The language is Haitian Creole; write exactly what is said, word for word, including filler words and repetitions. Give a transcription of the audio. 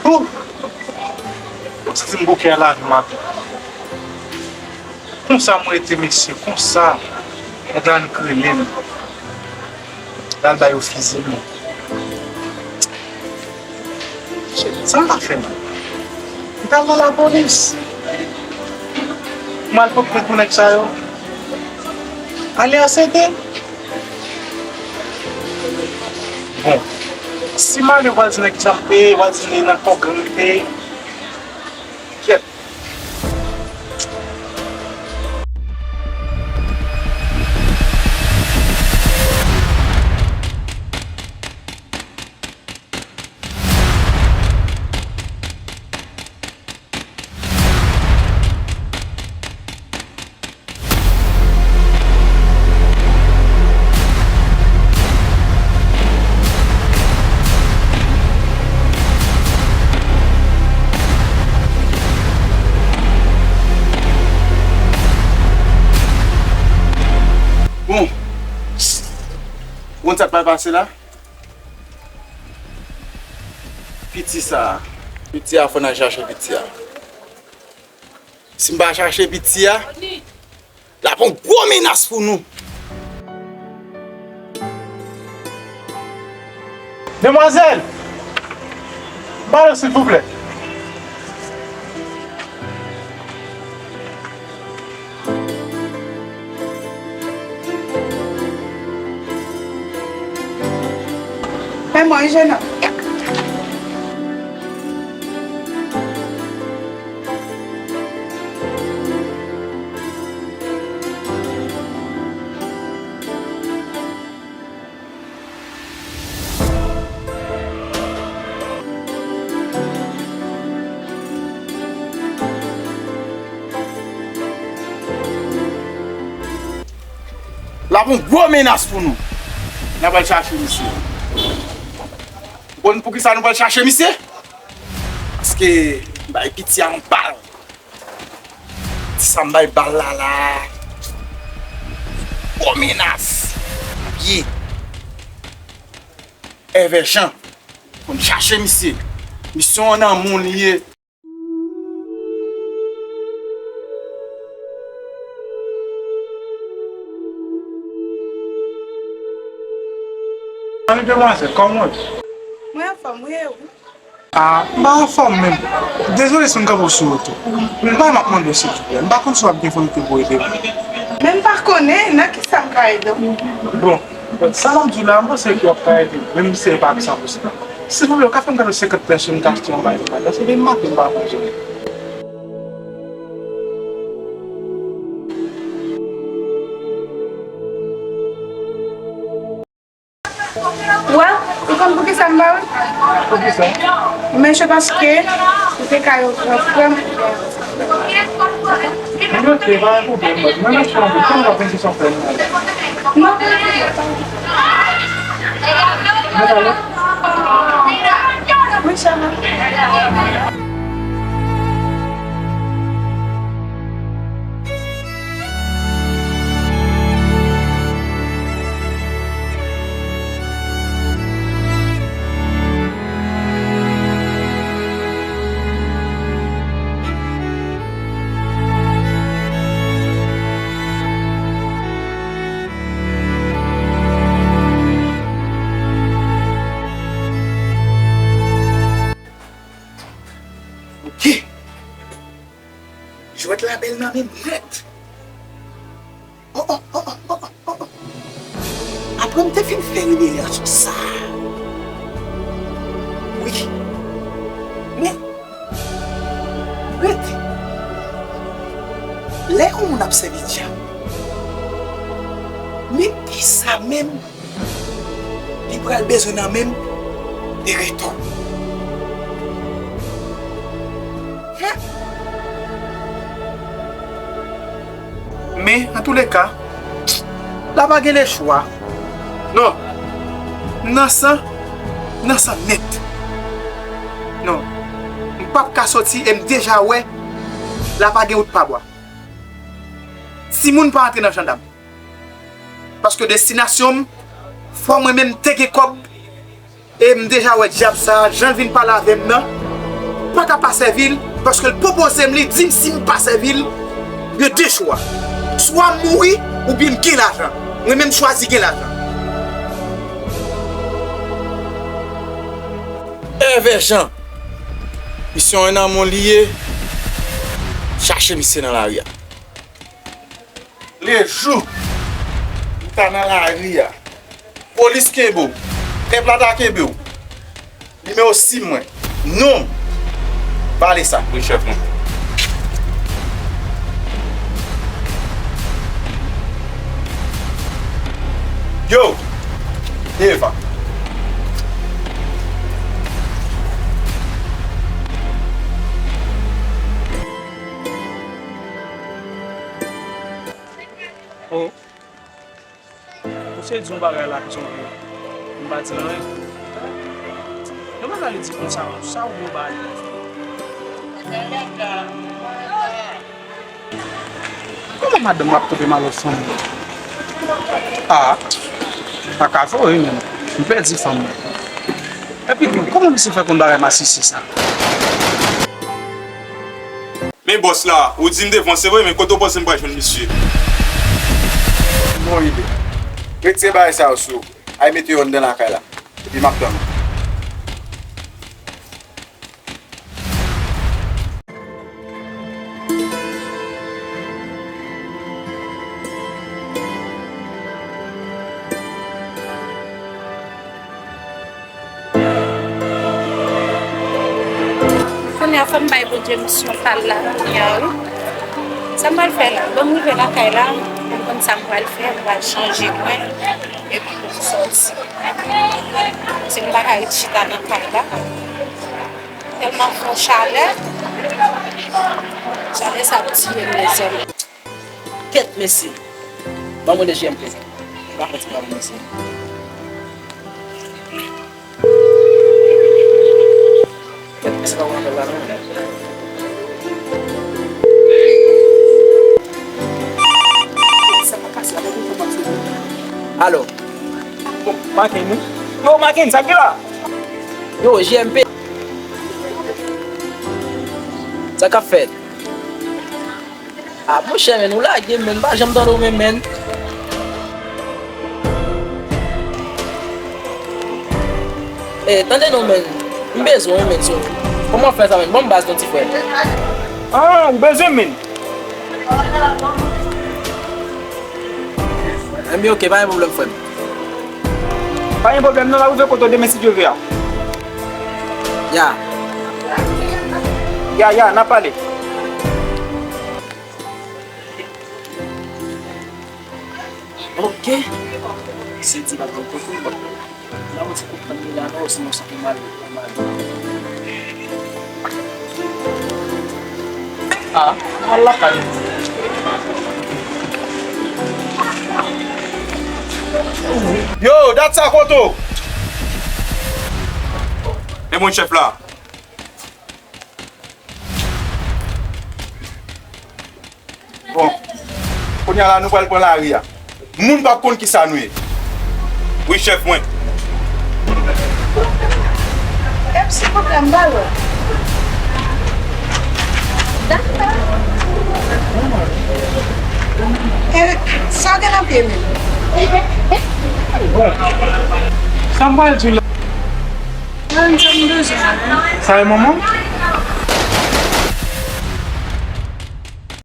Ouh! Mwen santi m bouke a lavi m atò. Konsa mwen rete mesye, konsa. Nèg la annik rele m. L al ba yo fizi m. Shit, sa m ta fè menm? M t al nan lapolis. M al pot plent pou nèg sa yo. Ale asete. Bon, si m ale, yo pral di nèg sa m te ye, yo pral di m nan kò gang m te ye. Kyèt. Bon, ou konn sa k pral pase la? Piti sa a, piti a, fò n al chache piti a. Si m pa chache piti a, l ap yon gwo menas pou nou. Demwazèl! Ba yo, silvouplè. Fè mwen, jennonm. L ap yon gwo menas pou nou. N a pral chache misye. Ou konn poukisa nou pral chache misye? Paske m bay piti a yon bal. Ti sa m bay bal la la. Gwo menas. Byen. Èvè Jan. Fò n chache misye. Misyon an nan moun li ye. Salut demwazèl, kòman w ye? Mwen anfòm, wi, e ou? Ah, m pa anfòm menm. Dezole si m kanpe w sou wout ou. Men bagay m ap mande w silvouplè. M pa konn si w ap gen volonte pou w ede m. Men m pa konnen, nan kisa m ka ede w? Bon, sa m ap di w la, m panse ke w ap ka ede m. Menm si se pa san pou san. Silvouplè, ou ka fè m kado senkant pèso m ka achte yon bagay nan madanm. Se depi maten m pa manje. Wè, ou konn poukisa m ba w? Poukisa? Men se paske ou te ka yo pran frè m. Mwen te pa gen pwoblèm, mwen. Mwen mèt fè yon bout tan, m ap vin sou son frè m. Non. Mwen ale. Wi, chama. Ok. Jwèt la bèl nan men m nèt. Oh, oh, oh, oh, oh, oh, oh. Apre m te fin fè revelasyon sa a. Wi. Men, rete. Lè yon moun ap sèvi dyab, men kisa menm li pral bezwen nan men m de retou. Hum. Men, antouleka, la pa gen lechwa. Non. M nan san, m nan san nèt. Non. M p ap ka soti e m deja wè la pa gen wout pa bwa. Timoun pa antre nan jandam. Paske destinasyon m, fò mwen menm te gen kòb. E m deja wè dyab sa a, jan l vin pale avè m nan. M pa ka pa sèvi l, paske l pwopoze m li, di m si m pa sèvi l, gen de chwa. Swa m mouri, oubyen m gen lajan. Mwen menm, m chwazi gen lajan. Èvè Jan, misyon an nan men w li ye. Chache misye nan lari a. Lejou ou ta nan lari a, polis kenbe w, pèp la ta kenbe w. Nimewo sis mwen, non m, vale sa. Wi, chèf mwen. Yo, Eva. Oh. Misye di yon bagay la ki sonje m pa di l anyen. Yon bagay li di konsa, sa ou gen ba li? Kòman madanm w ap twonpe m avèk fanm mwen? Ah, pa ka vre wi menm. M pèdi fanm mwen. Epi tou, kòman misye fè konn bagay masisi sa? Men bòs la, ou di m devan, se vre, men kote w panse m pral jwenn misye? Bon ide. Retire bagay sa yo sou ou. Al mete yo anndan lakay la. Epi m ap tann ou. Kounye a, fò m bay Bondye misyon pa l la, kounye a, wi. Sa m pral fè la? Bon, m rive lakay la, m konn sa m pral fè, m pral chanje mwen, epi pou m sòti. Si m pa ka ret chita nan kay la, tèlman fè chalè, chalè sa ap tiye m, mezanmi. Kèt mesye. Ban mwen de J M P. M pa fè ti pale mesye. Kèt mesye pa konn apèl la non. Sa pa kase la, pa konn fè pase. Alo. Bon, Maken, wi. Yo, Maken, sa k gen la? Yo, J M P. Sa k ap fèt? Ah, monchè, men, ou lage m, men, m pa janm tande w menm, men. Eh, tande non, men. M bezwen w, men, so. Kòman w fè sa, men? Ban m baz non, ti frè. Ah, ou bezwen m, men. Enben, ok, pa gen pwoblèm, frè m. Pa gen pwoblèm non, n a rive kote w demen si Dye vle a. Ya. Ya, ya, n a pale. Ok. Se di pa gen pwoblèm. Nan yon ti kout pran li la non, sinon se pou mal, pou mal. Ah, al lakay. Yo, dat sa kote w? E mwen chèf la. Bon, kounye a la nou pral pran lari a. Moun p ap konn kisa nou ye. Wi, chèf mwen. Pèp, silvouplè, m pa lwen. Dakò. E sa w gen nan pye menm? Sa m pral di w la. Mwen menm, sa m bezwen. Sa e manman?